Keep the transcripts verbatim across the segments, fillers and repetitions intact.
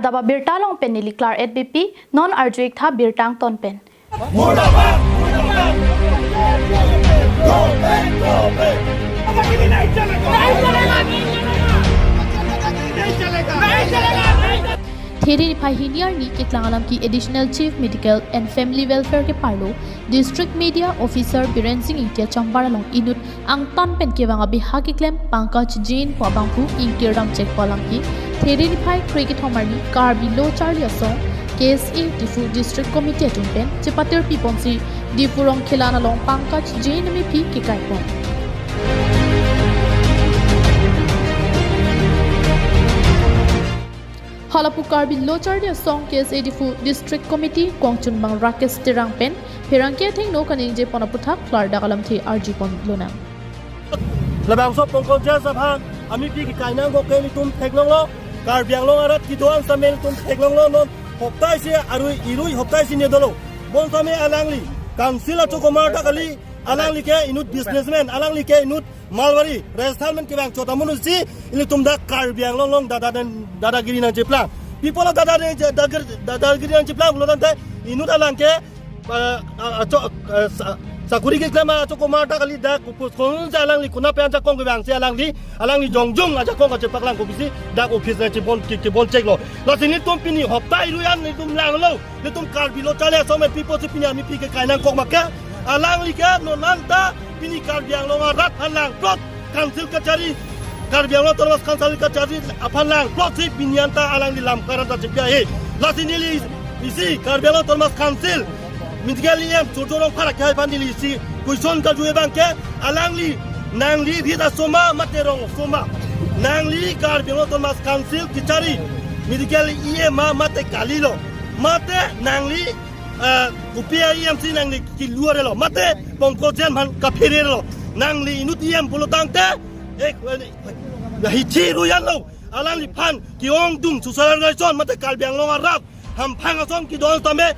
Daba birta along pen neli Klar et Beypi, non arju-ik tha birta angton pen. There niphai hini arni keklang alam ke Additional Chief Medical and Family Welfare keparlo District Media Officer Biren Singh Ingti achambar along inut angtan pen kevang abiha keklem Pankaj Jain pu abangphu ingkir damchek pu alam ke there niphai kre kethom arni Karbi Lo Charli Asong, K S A Diphu District Committee atum pen chepatir piponsi Diphu Rongkhelan along Pankaj Jain amephi kekaipon. Halapu Karbi Lo Charli Asong K S A Diphu District Committee kongchunbang Rakesh Terang pen pherangke athengno kaningje pon aputhak klardak alamthe arjupon lonang. Labangso Pankaj Jain aphan amephi kekai nangkok ke ilitum theklonglo, Karbi Anglong arat kedo an sitame ilitum theklonglo, non hopta isi arui irui hopta isi ne dolo. Bonsitame alangli council achokomar ta kali, alangli ke inut businessman, alangli ke inut Marwari, Rajasthan pen kevang chot amonit si ilitum dak Karbi Anglong along dada dan dadagiri nangcheplang. Pi apotlo dada dan dadagiri, dadagiri nangcheplang pulo tangte inut alang ke, eh, a-, acho-, eh, sa-, sakori keklem achokomar ta kali, dak kopuson si alangli konat pen ajakong kevang si alangli, alangli jongjong ajakong kachepaklang kopisi dak office nangchebon ke, keboncheklo. Lasi nelitum pini hopta irui an nelitum langlo. Nelitum Karbi Lo Charli Asong pen pi apotsi pini amephi kekai nangkok ma ke, alangli ke non anta pini Karbi Anglong arat aphan langplot council kachari, Karbi Anglong Autonomous Council kachari aphan langplot si pini anta alangli lam karan ta chepi ahe. Lasi neli isi Karbi Anglong Autonomous Council medical E M Surjya Rongphar akhai aphan neli isi question karju abang ke, alangli nangli rit aso ma mate rong aso ma? Nangli Karbi Anglong Autonomous Council kachari medical E M ma mate kalilo? Mate nangli, eh, kopi a-E M si nangli keluar lo? Mate Pankaj Jain aphan kaphere lo? Nangli inut E M pulo tangte, eh, eh, hithi ruyan lo. Alangliphan ke-ongdung social organization mate Karbi Anglong arat hamphang ason kedo an sitame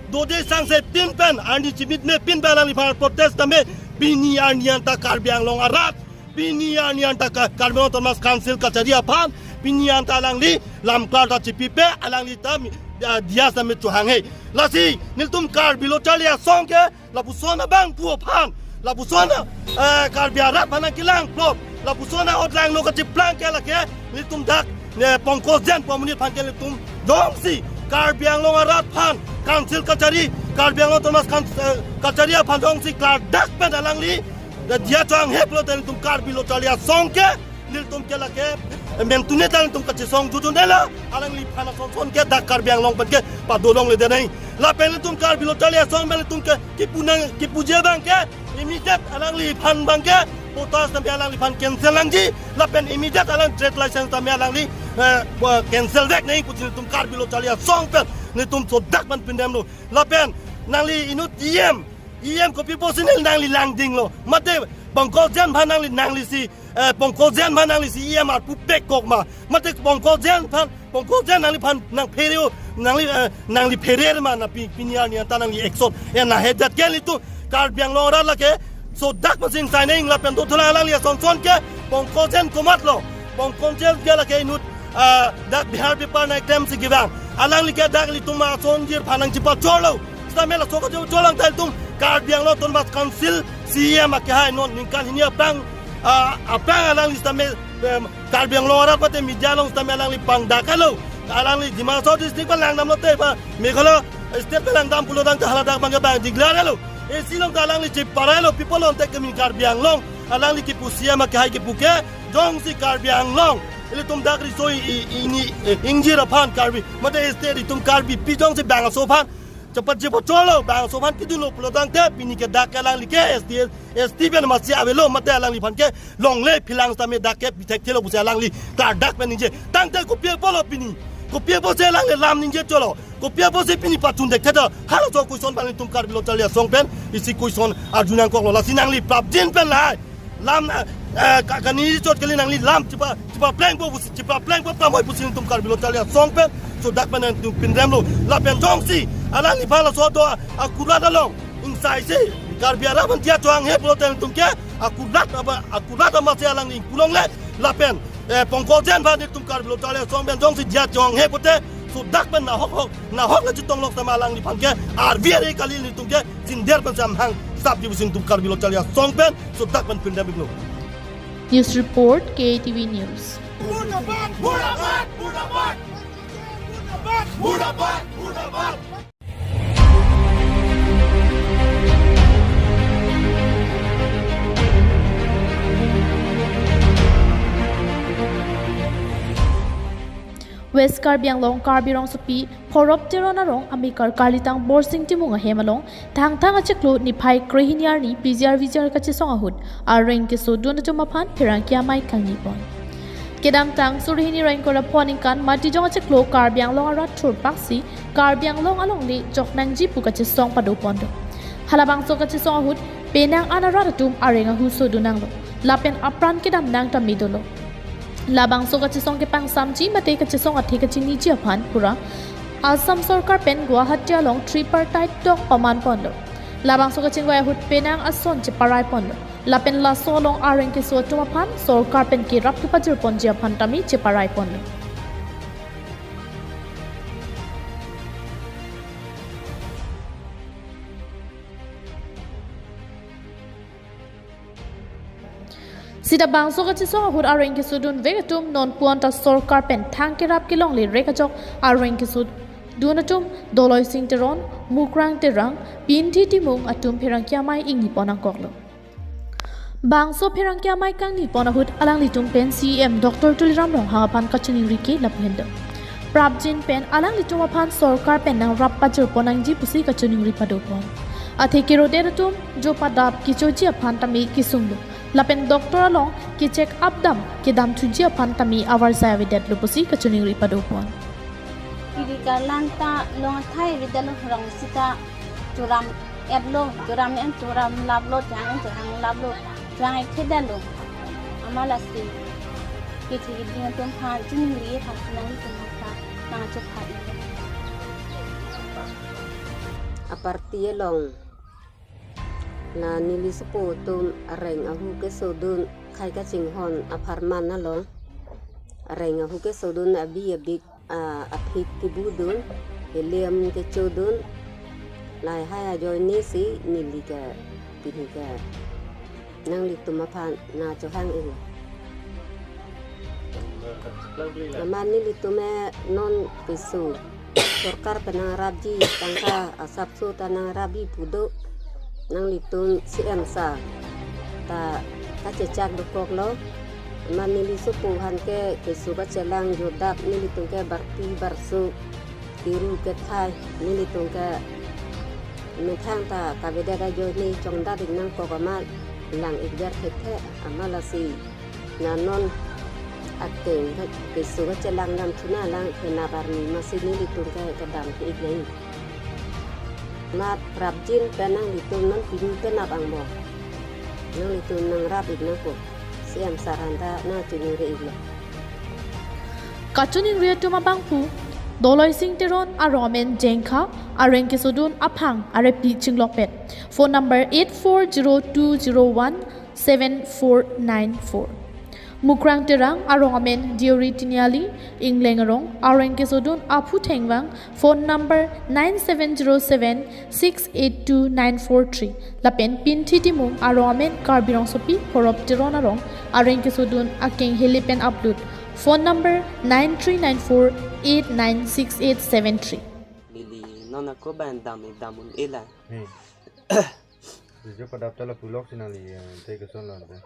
dode sangse pin pen, arni chimit me pin pen alangliphan protest tame pini arni anta Karbi Anglong arat, pini arni anta Ka-, Karbi Anglong Autonomous Council kachari aphan pini anta alangli lam klar ta chepipe, alangli ta mi, ah, diya sitame chohanghe. Lasi nelitum Karbi Lo Charli Asong ke lapuson abangphu aphan, lapuson, eh, Karbi arat aphan nangkelangplot, lapuson a-ot langno kacheplang ke lake nelitum dak, ne, Pankaj Jain pu amonit aphan ke nelitum jongsi Karbi Anglong arat aphan council kachari, Karbi Anglong Autonomous Coun-, eh, kachari aphan jongsi klardak pen alangli, eh, diya chohanghe pulote nelitum Karbi Lo Charli Asong ke nelitum ke lake, eh, mentune ta nelitum kachesong jujun dela, alangliphan ason son ke dak Karbi Anglong pen ke padolongle denai. Lapen nelitum Karbi Lo Charli Asong pen nelitum ke kipu nang, kipuji abang ke immediate alangliphan abang ke potas tame alangliphan cancel nangji. Lapen immediate alang trade license tame alangli, eh, bo-, cancel vek nai pusi nelitum Karbi Lo Charli Asong pen nelitum sodak pen pindamlo. Lapen nangli inut E M, E M kopi apotsi neli nangli langdinglo? Mate Pankaj Jain aphan nangli, nangli si, eh, Pankaj Jain aphan nangli si E M arpu pek kok ma? Mate Pankaj Jain aphan, Pankaj Jain nangliphan nangphere, nangli, eh, nangli phere ma na pi-, pini arni anta nangli action, eh, na hedat ke nelitum Karbi Anglong arat lake sodak masing sai neng lapen dothulang alangli ason son ke Pankaj Jain komatlo? Pankaj Jain ke lake inut, ah, dak Bihar bepar nangklem si kevang. Alangli ke dak ilitum ason jir aphan nangchepachorlo. Sitame laso kachepachor lang ta ilitum Karbi Anglong Autonomous Council C E M akehai non ningkan hini aphrang, ah, aphrang alangli sitame, em, Karbi Anglong arat mate media along sitame alangli pangdaklo. Alangli Dima Hasao district pen langdamlote ba Meghalaya state pen langdam pulo tangte hala dak abang ke bang declare lo. Isi along ta alangli cheparai lo, people on tek kemin Karbi Anglong. Alangli kipu C E M akehai kipu ke jongsi Karbi Anglong, ilitum dak riso i, i, ini, eh, ingjir aphan Karbi, mate state itum Karbipi jongsi bangso aphan chepachepachorlo, bangso aphan kedunlo pulo tangte pini ke dak ke alangli ke S T, S T pen masi avelo, mate alangliphan ke longle philang sitame dak ke bithek thelo pusi alangli klardak pen ningje. Tangte kopi apotlo pini? Kopi apotsi alangli lam ningje cholo? Kopi apotsi pini pachun dek theta? Halaso question abang nelitum Karbi Lo Charli Asong pen isi question arju nangkoklo. Lasi nangli prapjin pen lahai lam, eh, ka-, kani chot kali, nangli lam chepa, chepaplengpo pusi, chepaplengpo pramoi pusi nelitum Karbi Lo Charli Asong pen sodak pen nelitum pindamlo. Lapen jongsi alangliphan laso do akurat along ingsaisi Karbi arat aphan diya chohanghe pulote nelitum ke akurat aba, akurat amatsi alangli ingpu longle. Lapen, eh, Pankaj Jain aphan nelitum Karbi Lo Charli Asong pen jongsi diya chohanghe pulote So dak pen nahok hok, nahok le chetong lok sama alangliphan ke, R V R A kali nelitum ke, chinder pen samhang, sap di busin tum Karbi Lo Charli Asong pen, so dak pen pindam iklo. News report, K A T V News. Murdabad, murdabad, murdabad. Murdabad, murdabad, murdabad. West Karbi Anglong Karbi Rongsopi Phorop Teron arong amekar kalitang Borsing Timung ahem along Thangthang achiklo niphai krehini arni P G R V G R kachesong ahut areng kesodun atum aphan pherangke amei kangni pon. Kedamtang suri hini ra ingkoi ra pho aningkan Matijong achiklo Karbi Anglong arat thurpaksi Karbi Anglong alongle choknangji pu kachesong pado pon do. Halabangso kachesong ahut penang an arat atum areng ahu sodun nanglo. Lapen apran kedam nang tame dolo. Labangso kachesong kepangsamji mate kachesong athe kachiniji aphan pura Assam Sorkar pen Guwahati along tripartite talk paman ponlo. Labangso kachingvai ahut penang ason cheparai ponlo. Lapen laso along areng keso atum aphan sorkar pen kerap kepajir ponji aphan tame cheparai ponlo. Sita bangso kachesong ahut areng kesodun vek atum non puan ta sorkar pen thang kerap kelongle rek ajok areng kesodun atum Doloising Teron, Mukrang Terang, Pinthi Timung atum pherangke amei ingni pon nangkoklo. Bangso pherangke amei kangni pon ahut alanglitum pen C E M Doctor Tuliram Ronghang aphan kachiningri ke lapu hendo. Prapjin pen alanglitum aphan sorkar pen nangrap pajir pon nangji pusi kachiningri pado pon. Athe kerodet atum jo padap kechoji aphan tame kesunglo. Lapen doctor along ke check up dam kedam thuji aphan tame avarsai avedetlo pusi kachiningri pado pon. Kiri karlan ta long athai avedetlo, rong sita churam etlo, churam en churam laplo, chang en chang laplo, chang ek thedetlo. Amat lasi kethi keding atum aphan chiningri aphan nanglitum aphan nangchopha iklo. Aparty along la neli sopo atum areng ahu kesodun khei kachinghon apharman along areng ahu kesodun abi abik, a, aphik kebudun, helium kechodun, lahai ajoine si neli ke pini ke nanglitum aphan nangchohang iklo. Amat nelitum ke non keso sorkar pen nangrapji tangka asapso ta nangrapji pu do, nanglitum C E M sir ta kachechak dokoklo. Amat neli sopo aphan ke keso kachelang jodap nelitum ke barti barso kiru kethai nelitum ke methang ta kavedet ajoine chongdat ik nangkok amat lang ik jar thekthe amat lasi na non ateng keso kachelang dam thuna lang phenap arni masi nelitum ke kedam ke ik nai. Amat prapjin pen nanglitum non pini penap angbong nanglitum nangrap ik nangkok. C E M sir aphan ta nangchiningri iklo. Kachiningri atum abangphu, Doloising Teron arong amen Jengkha, areng kesodun aphang arepi chinglokpet. Phone number eight four zero two zero one seven four nine four. Mukrang Terang arong amen Deori Tiniali, Ingleng arong, areng kesodun aphu thengvang, phone number nine seven zero seven six eight two nine four three. Lapen Pinthi Timung arong amen Karbi Rongsopi Phorop Teron arong, areng kesodun akeng heli pen aplut, phone number nine three nine four eight nine six eight seven three. Neli non ako ban dam dam un-e la. Hmm. Video padap ta lapu lok si nangli, eh, te keson lo te.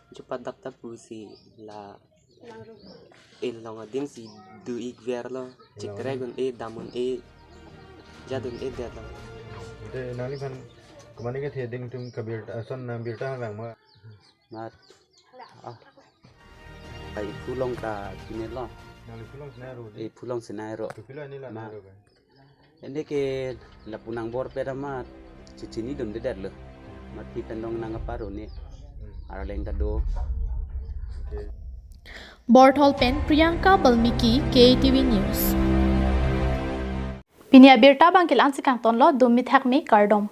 Chupadap ta pusi la ilong adin si do ik verlo. Chikre gun-e, dam un-e, jat un-e detlo. Te nangliphan komane kethe ding atum kabirta, ason nang birta halang ma. Mat. Ah. Ai phulong ka kinelo. Nangli phulong sinai ro. E phulong sinai ro. Kopilo ani la ma nai ro ba. Ende ke lapu nangbor pera amat chechinidun dedetlo. Mat pi pen dong nang apa ro ne. Hmm. Arleng ta do. Okay. Borthol pen Priyanka Balmiki, K A T V News. Pini abirta abang ke la-an si kangtonlo, dumi thak me, kardom.